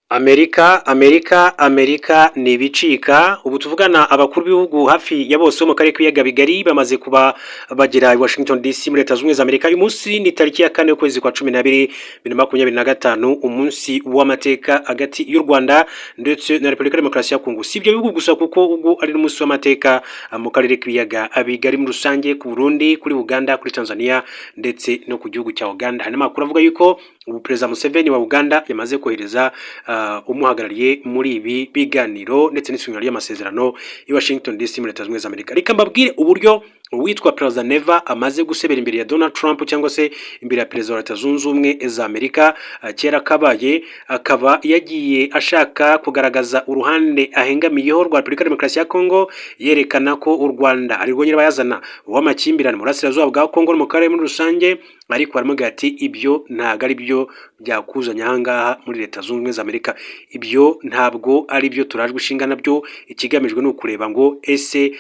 Amerika, Amerika, Amerika ni ibicika. Ubu tuvugana, abakuru b'ibihugu hafi ya bose bo mu karere k'ibiyaga bigari bamaze kuba bagera i Washington DC muri Leta Zunze Ubumwe za Amerika. Uyu munsi ni tariki ya 4 y'ukwezi kwa 12 2025, umunsi w'amateka hagati y'u Rwanda ndetse na Repubulika ya Demokarasi ya Kongo. Si ibyo bihugu gusa, kuko ubwo ari n'umunsi w'amateka mu karere k'ibiyaga bigari muri rusange, ku Burundi, kuri Uganda, kuri Tanzania ndetse no ku gihugu cya Uganda. Hari n'amakuru avuga yuko ubu Perezida Museveni wa Uganda yamaze kohereza umuhagarariye muri ibi biganiro ndetse n'isinywa ry'amasezerano i Washington DC muri Leta Zunze Ubumwe za Amerika. Reka mbabwire uburyo uwitwa Perezida Neva amaze gusebera imbere ya Donald Trump, cyangwa se imbere ya Perezida wa Leta Zunze Ubumwe za Amerika. Kera kabaye akaba yagiye ashaka kugaragaza uruhande ahengamiyeho rwa Repubulika ya Demokarasi ya Kongo, yerekana ko u Rwanda ari rwo nyirabayazana w'amakimbirane mu burasirazuba bwa Kongo no mu karere muri rusange, ariko baramubwira ati: "Ibyo ntabwo ari byo byakuzanye aha ngaha muri Leta Zunze Ubumwe za Amerika, ibyo ntabwo ari byo turajwe ishinga nabyo. Ikigamijwe ni ukureba ngo ese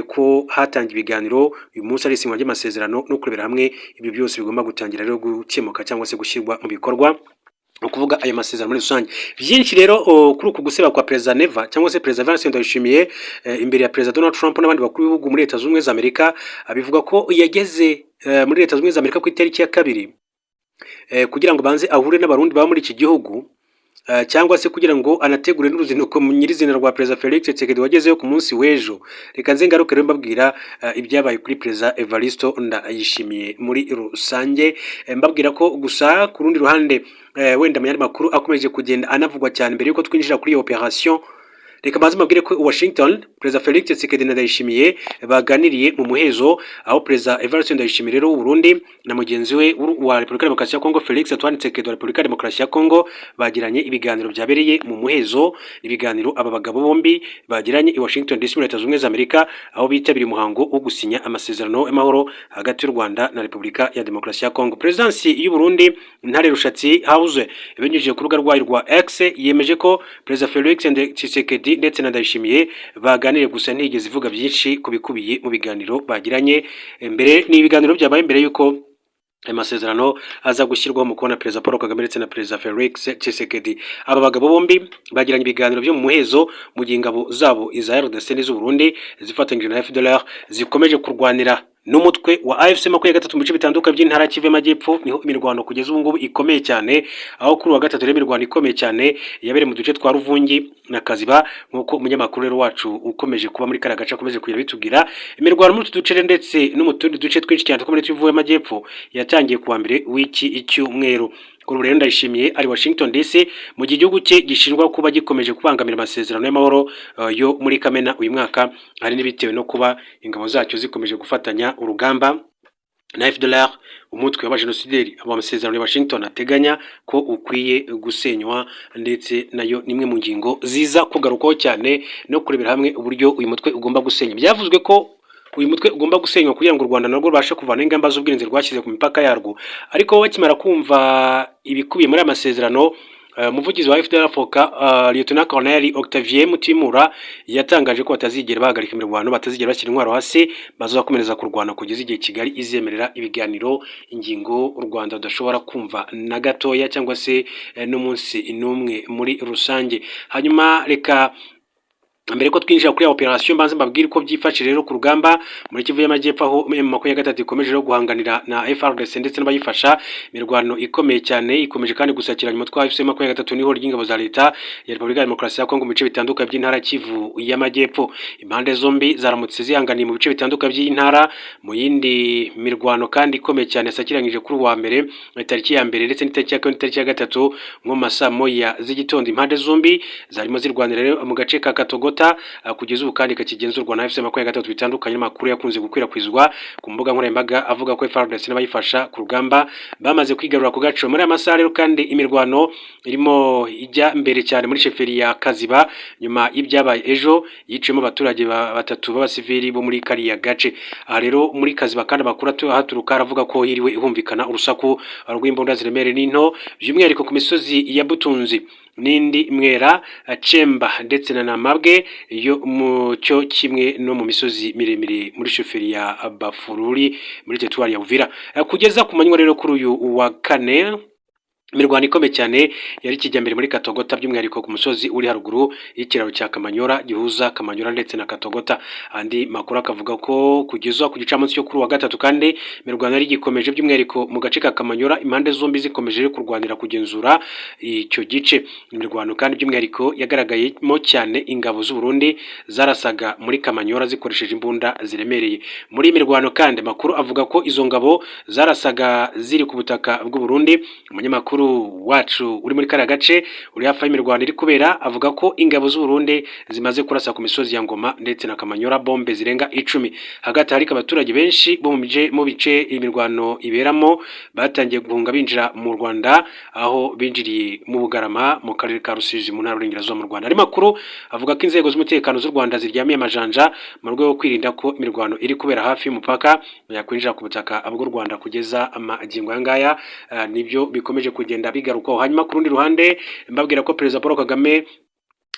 ko hatangiye ibiganiro, uyu munsi ari isinywa ry'amasezerano, no kurebera hamwe ibyo byose bigomba gutangira rero gukemuka cyangwa se gushyirwa mu bikorwa, ni ukuvuga ayo masezerano muri rusange." Byinshi rero kuri uku guseba kwa Perezida Neva, cyangwa se Perezida Evariste Ndayishimiye, imbere ya Perezida Donald Trump n'abandi bakuru b'ibihugu muri Leta Zunze Ubumwe za Amerika, bivuga ko yageze muri Leta Zunze Ubumwe za Amerika ku itariki ya 2 kugira ngo banze ahure n'Abarundi baba muri iki gihugu, cyangwa se kugira ngo anategure n'uruzinduko nyirizina rwa Perezida Felix Tshisekedi wagezeyo ku munsi w'ejo. Reka nze ngaruke rero mbabwira ibyabaye kuri Perezida Evaristo Ndayishimiye muri rusange, mbabwira ko gusa ku rundi ruhande, wenda mu yandi makuru akomeje kugenda anavugwa cyane mbere yuko twinjira kuri iyo operation, reka mbanze mbabwire ko Washington Perezida Felix Tshisekedi na Ndayishimiye baganiriye mu muhezo, aho Perezida Evariste Ndayishimiye rero w'u Burundi na mugenzi we wa Repubulika ya Demokarasi ya Kongo, Felix Antoine Tshisekedi wa Repubulika ya Demokarasi ya Kongo, bagiranye ibiganiro byabereye mu muhezo. Ibiganiro aba bagabo bombi bagiranye i Washington DC muri Leta Zunze Ubumwe za Amerika, aho bitabiriye umuhango wo gusinya amasezerano y'amahoro hagati y'u Rwanda na Repubulika ya Demokarasi ya Kongo. Perezidansi y'u Burundi, Ntare Rushatsi House, ibinyujije ku rubuga rwayo rwa X, yemeje ko Perezida Felix Tshisekedi ndetse na Ndayishimiye baganiriye, gusa ntiyigeze ivuga byinshi ku bikubiye mu biganiro bagiranye mbere. Ni ibiganiro byabaye mbere y'uko aya masezerano aza gushyirwaho umukono na Perezida Paul Kagame ndetse na Perezida Felix Tshisekedi. Aba bagabo bombi bagiranye ibiganiro byo mu muhezo mu gihe ingabo zabo, iza RDC n'iz'u Burundi zifatanyije na FDLR, zikomeje kurwanira n'umutwe wa AFC 23 mu bice bitandukanye by'intara ya Kivu y'Amajyepfo. Niho imirwano kugeza ubu ngubu ikomeye cyane, aho kuri uwa gatatu rero imirwano ikomeye cyane yabereye mu duce twa Ruvungi na Kaziba, nk'uko umunyamakuru rero wacu ukomeje kuba muri kariya gace akomeje kugenda bitubwira. Imirwano muri utu duce ndetse no mu tundi duce twinshi cyane two muri Kivu y'Amajyepfo yatangiye kuwa mbere w'iki cyumweru. Kuri ubu rero Ndayishimiye ari Washington DC mu gihe igihugu cye gishinjwa kuba gikomeje kubangamira amasezerano y'amahoro yo muri Kamena uyu mwaka, hari n'ibitewe no kuba ingabo zacyo zikomeje gufatanya urugamba na FDLR, umutwe w'abajenosideri abo amasezerano ya Washington ateganya ko ukwiye gusenywa. Ndetse nayo nimwe mu ngingo ziza kugarukwaho cyane no kurebera hamwe uburyo uyu mutwe ugomba gusenya. Byavuzwe ko uyu mutwe ugomba gusenywa kugira ngo u Rwanda narwo rubashe kuvanaho ingamba z'ubwirinzi rwashyize ku mipaka yarwo. Ariko bakimara kumva ibikubiye muri aya masezerano, umuvugizi wa FDLR FOCA, Lieutenant Colonel Octavien Mutimura, yatangaje ko batazigera bahagarika imirwano, batazigera bashyira intwaro hasi, bazakomereza kurwana kugeza igihe Kigali izemerera ibiganiro, ingingo u Rwanda rudashobora kumva na gatoya cyangwa se n'umunsi n'umwe muri rusange. Hanyuma reka mbere ko twinjira kuri operation mbanze mbabwire uko byifashe rero ku rugamba muri Kivu y'Amajyepfo, aho M23 ikomeje rero guhanganira na FARDC ndetse n'abayifasha. Imirwano ikomeye cyane ikomeje kandi gusakiranya umutwe wa AFC 23 n'ihuriro ry'ingabo za leta ya Repubulika ya Demokarasi ya Kongo mu bice bitandukanye by'intara Kivu y'Amajyepfo. Impande zombi zaramutse zihanganiye mu bice bitandukanye by'intara. Mu yindi mirwano kandi ikomeye cyane yasakiranyije kuri uwa mbere, tariki ya 1 ndetse n'itariki ya 2 n'itariki ya 3, nko mu masaa 1 z'igitondo, impande zombi zarimo zirwanira rero mu gace ka Katogota, kugeza ubu kandi kakigenzurwa na AFC 23. Bitandukanye n'amakuru yakunze gukwirakwizwa ku mbuga nkoranyambaga avuga ko FARDC n'abayifasha ku rugamba bamaze kwigarura ku gace, muri aya masaha rero kandi imirwano irimo ijya mbere cyane muri chefferie ya Kaziba nyuma y'ibyabaye ejo yiciyemo abaturage batatu b'abasivili bo muri kariya gace. Aha rero muri Kaziba kandi amakuru ahaturuka aravuga ko hiriwe ihumvikana urusaku rw'imbunda ziremereye n'into, by'umwihariko ku misozi ya Butunzi n'indi Mwera, Cemba ndetse na Namabwe, yo mu cyo kimwe no mu misozi miremire muri chefferie ya Bafururi muri teritwari ya Uvira. Kugeza ku manywa rero kuri uyu wa kane. Imirwano ikomeye cyane yari kijyambere muri Katogota, by'umwihariko ku musozi uri haruguru y'ikiraro cya Kamanyora gihuza Kamanyora ndetse na Katogota. Andi makuru akavuga ko kugeza ku gicamunsi cyo kuri uwa gatatu kandi imirwano yari igikomeje, by'umwihariko mu gace ka Kamanyora, impande zombi zikomeje kurwanira kugenzura icyo gice. Imirwano kandi by'umwihariko yagaragayemo cyane ingabo z'u Burundi zarasaga muri Kamanyora zikoresheje imbunda ziremereye. Muri iyi mirwano kandi amakuru avuga ko izo ngabo zarasaga ziri ku butaka bw'u Burundi. Umunyamakuru wacu uri muri kariya gace, uri hafi y'imirwano iri kubera, avuga ko ingabo z'u Burundi zimaze kurasa ku misozi ya Ngoma ndetse na Kamanyora bombe zirenga 10. Hagati ariko abaturage benshi bo mu bice imirwano iberamo batangiye guhunga binjira mu Rwanda, aho binjiriye mu Bugarama mu karere ka Rusizi mu ntara y'Uburengerazuba mu Rwanda. Andi makuru avuga ko inzego z'umutekano z'u Rwanda ziryamiye amajanja mu rwego rwo kwirinda ko imirwano iri kubera hafi y'umupaka yakwinjira ku butaka bw'u Rwanda. Kugeza amagingo aya ngaya nibyo bikomeje kugenda bigarukwaho. Hanyuma ku rundi ruhande mbabwira ko Perezida Paul Kagame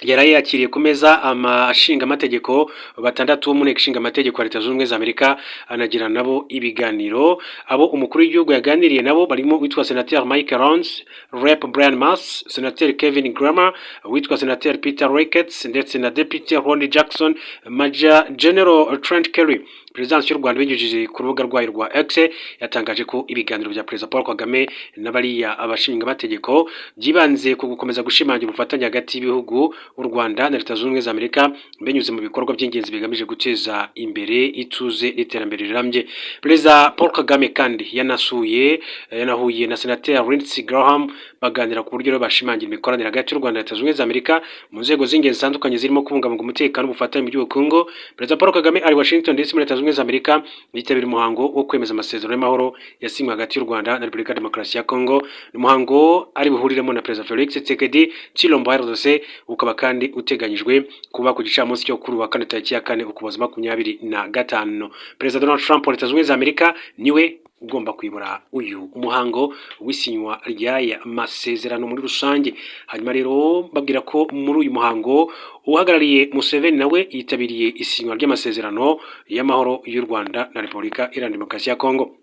yaraye yakiriye ku meza amategeko batandatu bo mu nteko ishinga amategeko ya Leta Zunze Ubumwe za Amerika, anagira nabo ibiganiro. Abo umukuru w'igihugu yaganiriye nabo barimo witwa Senateur Mike Rounds, Rep Brian Mast, Senateur Kevin Graham, witwa Senateur Peter Ricketts ndetse na Deputy Ronny Jackson, Major General Trent Kelly. Perezidansi y'u Rwanda binyujije ku rubuga rwayo rwa X yatangaje ko ibiganiro bya Perezida Paul Kagame n'abariya abashinga amategeko byibanze ku gukomeza gushimangira ubufatanye hagati y'ibihugu u Rwanda na Leta Zunze Ubumwe za Amerika, binyuze mu bikorwa by'ingenzi bigamije guteza imbere ituze n'iterambere rirambye. Perezida Paul Kagame kandi yanasuye, yanahuye na Senateri Lindsey Graham, baganira ku buryo bashimangira imikoranire hagati y'u Rwanda na Leta Zunze Ubumwe za Amerika mu nzego z'ingenzi zitandukanye, zirimo kubungabunga umutekano n'ubufatanye mu by'ubukungu. Perezida Paul Kagame ari Washington DC muri Leta Zunze Ubumwe za Amerika, yitabira umuhango wo kwemeza amasezerano y'amahoro yasinywe hagati y'u Rwanda na Repubulika ya Demokarasi ya Kongo. Ni umuhango ari buhuriremo na Perezida Felix Tshisekedi Tshilombo RDC, ukaba kandi uteganyijwe kuba ku gicamunsi cyo kuri uwa kane tariki ya 4 Ukuboza 25. Perezida Donald Trump wa Leta Zunze Ubumwe za Amerika niwe ugomba kuyobora uyu muhango w'isinywa ry'aya masezerano muri rusange. Hanyuma rero babwira ko muri uyu muhango uhagarariye Museveni nawe yitabiriye isinywa ry'amasezerano y'amahoro y'u Rwanda na Repubulika Iharanira Demokarasi ya Kongo.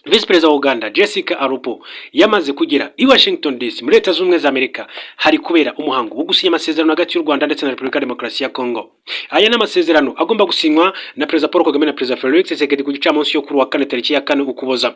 Visi Perezida wa Uganda Jessica Alupo yamaze kugera i Washington DC muri Leta Zunze Ubumwe za Amerika, hari kubera umuhango wo gusinya amasezerano hagati y'u Rwanda ndetse na Repubulika ya Demokarasi ya Kongo. Aya ni amasezerano agomba gusinywa na Perezida Paul Kagame na Perezida Felix Tshisekedi ku gicamunsi cyo kuri wa kane tariki ya 4 Ukuboza,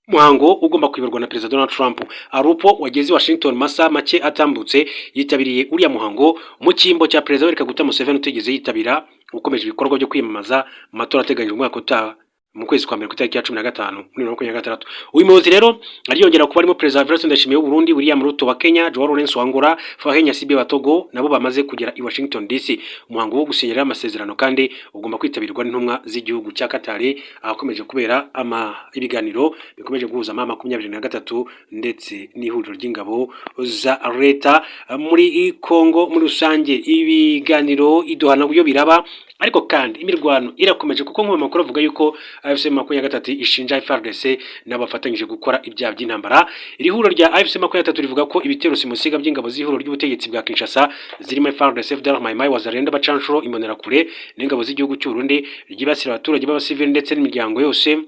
umuhango ugomba kuyoborwa na Perezida Donald Trump. Alupo wageze i Washington masaha make atambutse yitabiriye uriya muhango mu cyimbo cya Perezida Yoweri Kaguta Museveni utigeze yitabira, ukomeje ibikorwa byo kwiyamamaza mu matora ateganyijwe umwaka utaha mu kwezi kwa mbere ku itariki ya 15 muri 2026. Uyu muyobozi rero ariyongera kuba arimo Perezida Evariste Ndayishimiye w'u Burundi, William Ruto wa Kenya, Joao Lourenço wa Angola, Faure Gnassingbé wa Togo, nabo bamaze kugera i Washington DC. Umuhango wo gusinyira amasezerano kandi ugomba kwitabirwa n'intumwa z'igihugu cya Qatar, ahakomeje kubera ama ibiganiro bikomeje guhuza ama 23 ndetse n'ihuriro ry'ingabo za leta muri Congo muri rusange. Ibiganiro i Doha nabyo biraba, ariko kandi imirwano irakomeje, kuko nk'ubu makuru avuga yuko AFC 23 ishinja FARDC n'abafatanyije gukora ibyaha by'intambara. Iri huriro rya AFC 23 rivuga ko ibitero simusiga by'ingabo z'ihuriro ry'ubutegetsi bwa Kinshasa zirimo FARDC, FDLR, Mai Mai, Wazalendo, Bacanshuro, Imbonerakure n'ingabo z'igihugu cy'u Burundi ryibasira abaturage b'abasivili ndetse n'imiryango yose,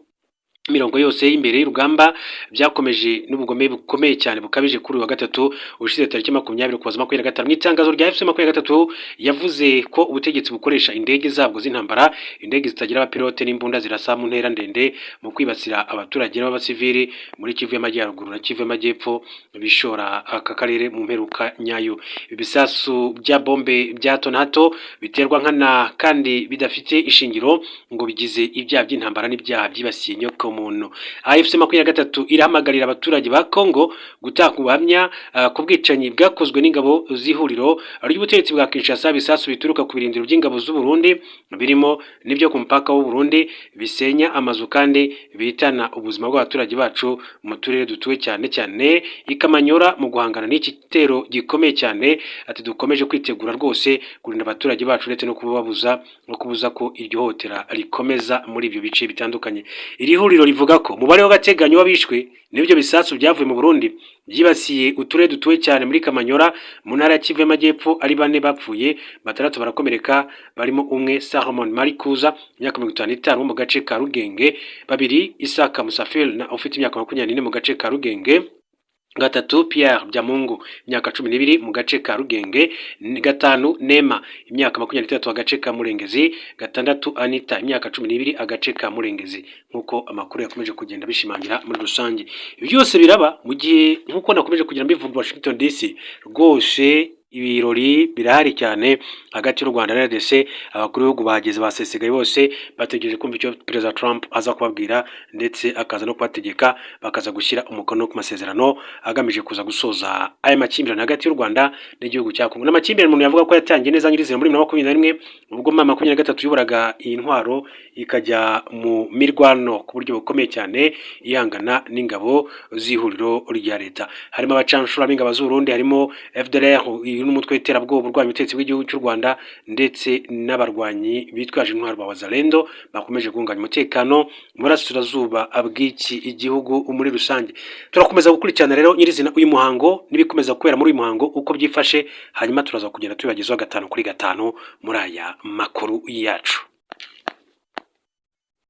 imirongo yose y'imbere y'urugamba, byakomeje n'ubugome bukomeye cyane bukabije kuri uyu wa gatatu ushize tariki 20 Ukuboza 25. Mu itangazo rya AFC 23 yavuze ko ubutegetsi bukoresha indege zabwo z'intambara, indege zitagira abapilote n'imbunda zirasa mu ntera ndende mu kwibasira abaturage b'abasivili muri Kivu y'Amajyaruguru na Kivu y'Amajyepfo, bishora aka karere mu mperuka nyayo. Ibisasu bya bombe bya hato na hato biterwa nkana kandi bidafite ishingiro ngo bigize ibyaha by'intambara n'ibyaha byibasiye inyoko muntu. AFC 23 irahamagarira abaturage ba Congo gutanga ubuhamya ku bwicanyi bwakozwe n'ingabo z'ihuriro ry'ubutegetsi bwa Kinshasa. Ibisasu bituruka ku birindiro by'ingabo z'u Burundi birimo n'ibyo ku mupaka w'u Burundi bisenya amazu kandi bihitana ubuzima bw'abaturage bacu mu turere dutuwe cyane cyane i Kamanyora. Mu guhangana n'iki gitero gikomeye cyane, ati dukomeje kwitegura rwose kurinda abaturage bacu ndetse no kubabuza no kubuza ko iryo hohotera rikomeza muri ibyo bice bitandukanye. Iri huriro rivuga ko umubare w'agateganyo w'abishwe n'ibyo bisasu byavuye mu Burundi byibasiye uturere dutuwe cyane muri Kamanyora mu ntara ya Kivu y'Amajyepfo ari bane bapfuye, batandatu barakomereka, barimo umwe Salomon Marikuza, imyaka 55, wo mu gace ka Rugenge, babiri Isaka Musafiri na ufite imyaka 24 mu gace ka Rugenge. Gatatu, Pierre Byamungu, imyaka 12, mu gace ka Rugenge. Gatanu, Nema, imyaka 23, agace ka Murengezi. Gatandatu, Anita, imyaka 12, agace ka Murengezi, nk'uko amakuru yakomeje kugenda bishimangira muri rusange. Ibi byose biraba mu gihe, nk'uko nakomeje kugenda mbivuga, Washington DC rwose ibirori birahari cyane hagati y'u Rwanda na RDC. Abakuru b'ibihugu bahageze, basesekaye bose, bategereje kumva icyo Perezida Trump aza kubabwira, ndetse akaza no kubategeka bakaza gushyira umukono ku masezerano agamije kuza gusoza aya makimbirane hagati y'u Rwanda n'igihugu cya Kongo. N'amakimbirane umuntu yavuga ko yatangiye neza nyirizina muri 2021, ubwo M23 yoboraga iyi ntwaro ikajya mu mirwano ku buryo bukomeye cyane, ihangana n'ingabo z'ihuriro rya leta, harimo abacanshuro b'ingabo z'u Burundi, harimo FDLR n'umutwe w'iterabwoba urwanya ubutegetsi bw'igihugu cy'u Rwanda, ndetse n'abarwanyi bitwaje intwaro ba Wazalendo bakomeje guhungabanya umutekano mu burasirazuba bw'iki igihugu muri rusange. Turakomeza gukurikirana rero nyirizina uyu muhango n'ibikomeza kubera muri uyu muhango uko byifashe, hanyuma turaza kugenda tubibagezaho gatanu kuri gatanu muri aya makuru yacu.